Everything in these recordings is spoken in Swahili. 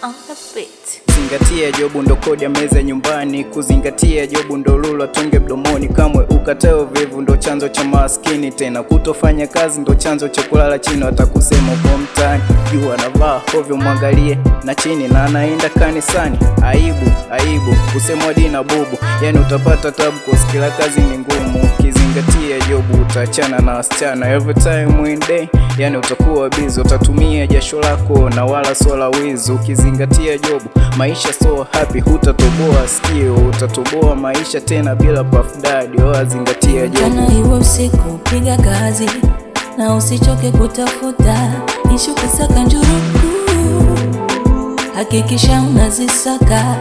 On the beat. Zingatia jobu ndo kodi ya meza nyumbani, kuzingatia jobu ndo lula tonge mdomoni, kamwe ukatae uvivu ndo chanzo cha maskini, tena kutofanya kazi ndo chanzo cha kulala chini, watakusema uko mtaani, juu anavaa ovyo mwangalie na chini na anaenda kanisani. Aibu aibu kusemwa dina bubu, yani utapata tabu kwa kila kazi ni ngumu. Ukizingatia jobu utaachana na wasichana every time in day, yani utakuwa busy, utatumia jasho lako na wala sio la wizi. Ukizingatia jobu maisha so happy, hutatoboa sikio, utatoboa maisha tena bila puff daddy. Oh, zingatia jobu. Mchana iwe usiku, piga kazi na usichoke kutafuta, ishu kusaka njuruku, hakikisha unazisaka.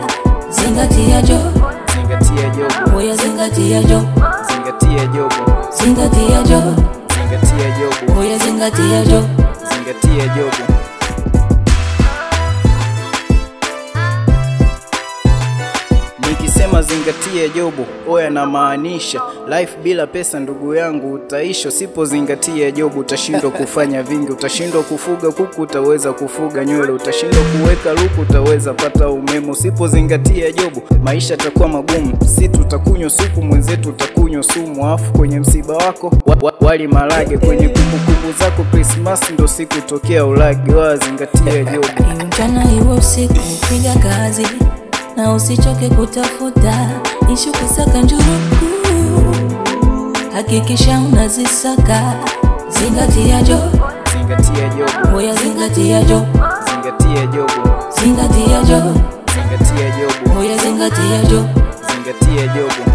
Zingatia job, Zingatia jobu, oya zingatia job, zingatia jobu, zingatia job, zingatia jobu, oya zingatia job. Zingatia jobu. Nikisema zingatia jobu, oya namaanisha life bila pesa ndugu yangu utaisha. Usipozingatia jobu utashindwa kufanya vingi, utashindwa kufuga kuku, utaweza kufuga nywele, utashindwa kuweka luku, utaweza pata umeme. Usipozingatia jobu maisha yatakuwa magumu, si tutakunywa supu, mwenzetu utakunywa sumu, afu kwenye msiba wako wali marage, kwenye kumbukumbu zako Christmas ndo siku tokea ulage. Oya zingatia jobu. Iwe mchana iwe usiku, piga kazi na usichoke kutafuta, ishu kusaka njuruku, hakikisha unazisaka. Zingatia job, Zingatia jobu, oya zingatia job, zingatia jobu, zingatia job, zingatia jobu, oya zingatia job. Zingatia jobu.